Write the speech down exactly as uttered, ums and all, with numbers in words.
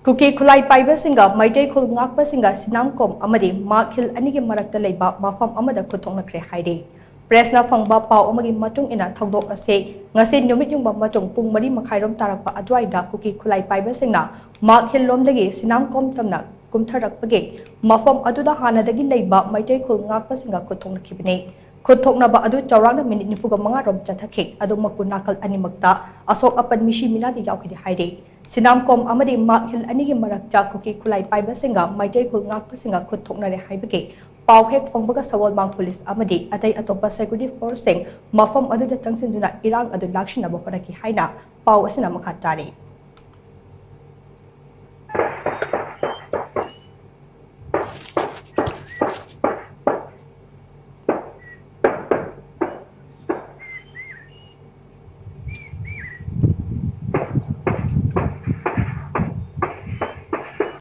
ꯀꯨꯀꯤ ꯈꯨꯠꯂꯥꯏ ꯄꯥꯏꯕꯁꯤꯡꯒ ꯃꯩꯇꯩ ꯈꯨꯜ ꯉꯥꯛꯄꯁꯤꯡꯒ ꯁꯤꯅꯥꯝꯀꯣꯝ ꯑꯃꯗꯤ ꯃꯥꯛ ꯍꯤꯜ ꯑꯅꯤꯒꯤ ꯃꯔꯛꯇ ꯂꯩꯕ ꯃꯐꯝ ꯑꯃꯗ ꯈꯨꯠ ꯊꯣꯛꯅꯈ꯭ꯔꯦ ꯍꯥꯏꯔꯤ꯫ ꯄ꯭ꯔꯦꯁꯅ ꯐꯪꯕ ꯄꯥꯎ ꯑꯃꯒꯤ ꯃꯇꯨꯡ ꯏꯟꯅ, ꯊꯧꯗꯣꯛ ꯑꯁꯤ ꯉꯁꯤ ꯅꯨꯃꯤꯠ ꯌꯨꯡꯕ ꯃꯇꯨꯡ ꯄꯨꯡ ꯃꯔꯤ ꯃꯈꯥꯏꯔꯣꯝ ꯇꯥꯔꯛꯄ ꯑꯗꯨꯋꯥꯏꯗ ꯀꯨꯀꯤ ꯈꯨꯠꯂꯥꯏ ꯄꯥꯏꯕꯁꯤꯡꯅ ꯃꯥꯛ ꯍꯤꯜ ꯂꯣꯝꯗꯒꯤ ꯁꯤꯅꯥꯝꯀꯣꯝ ꯇꯝꯅ ꯀꯨꯝꯊꯔꯛꯄꯒꯤ ꯃꯐꯝ ꯑꯗꯨꯗ ꯍꯥꯟꯅꯗꯒꯤ ꯂꯩꯕ ꯃꯩꯇꯩ ꯈꯨꯜ ꯉꯥꯛꯄꯁꯤꯡꯒ ꯈꯨꯠ ꯊꯣꯛꯅꯈꯤꯕꯅꯤ꯫ ꯈꯨꯠ ꯊꯣꯛꯅꯕ ꯑꯗꯨ ꯆꯥꯎꯔꯥꯛꯅ ꯃꯤꯅꯤꯠ ꯅꯤꯐꯨꯒ ꯃꯉꯥꯔꯣꯝ ꯆꯠꯊꯈꯤ꯫ ꯑꯗꯨꯃꯛꯄꯨ ꯅꯥꯀꯜ ꯑꯅꯤꯃꯛꯇ ꯑꯁꯣꯛ ꯑꯄꯟ ꯃꯤꯁꯤ ꯃꯤꯅꯥꯗꯤ ꯌꯥꯎꯈꯤꯗꯦ ꯍꯥꯏꯔꯤ꯫ ꯁꯤꯅꯥꯝꯀꯣꯝ ꯑꯃꯗꯤ ꯃꯥꯛ ꯍꯤꯜ ꯑꯅꯤꯒꯤ ꯃꯔꯛꯇ ꯀꯨꯀꯤ ꯈꯨꯠꯂꯥꯏ ꯄꯥꯏꯕꯁꯤꯡꯒ ꯃꯩꯇꯩ ꯈꯨꯜ ꯉꯥꯛꯄꯁꯤꯡꯒ ꯈꯨꯠ ꯊꯣꯛꯅꯔꯦ ꯍꯥꯏꯕꯒꯤ ꯄꯥꯎ ꯍꯦꯛ ꯐꯪꯕꯒ ꯁꯒꯣꯜꯕꯟ ꯄꯨꯂꯤꯁ ꯑꯃꯗꯤ ꯑꯇꯩ ꯑꯇꯣꯞꯄ ꯁꯦꯀ꯭ꯌꯨꯔꯤꯇꯤ ꯐꯣꯔꯁꯁꯤꯡ ꯃꯐꯝ ꯑꯗꯨꯗ ꯆꯪꯁꯤꯟꯗꯨꯅ ꯏꯔꯥꯡ ꯑꯗꯨ ꯂꯥꯛꯁꯤꯟꯅꯕ ꯍꯣꯠꯅꯈꯤ ꯍꯥꯏꯅ ꯄꯥꯎ ꯑꯁꯤꯅ ꯃꯈꯥ ꯇꯥꯔꯤ꯫